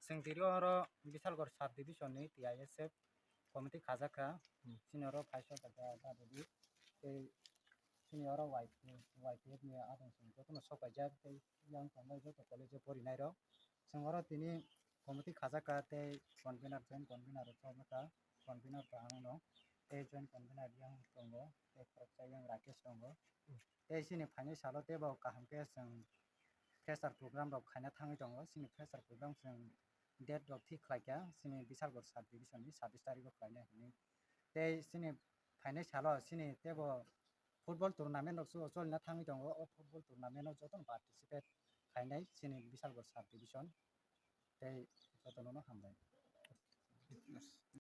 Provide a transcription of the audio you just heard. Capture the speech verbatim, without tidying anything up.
Chwng tini oro Bisalgor sub division ni T I S F committee khajak kha. Hmm. Chini oro phaisa kha kha kha didi. Tei chini oro Y P F, Y P F ni adong chwng jotono sok paijak tei yang tongnai joto college o porinai rok. Chwng oro tini committee khajak kha tei convener, joint convener rok chobwi kha. Convener to ang no. Tei joint convener yang tongo. Tei khoroksa yang Rakesh tongo. Hmm. Tei chini phainai salo teibo kaham khe chwng fresher program rok khaina thangwi tongo. Chini fresher program chwng date rok thik khlai kha, chini Bisalgor sub division ni sabbish tarikh o khlainai hinwi. Tei chini phainai salo chini teibo football tournament rok chwng cholina thangwi tongo. O football tournament o jotono participate khainai chini Bisalgor sub division. Tei jotono no hambai.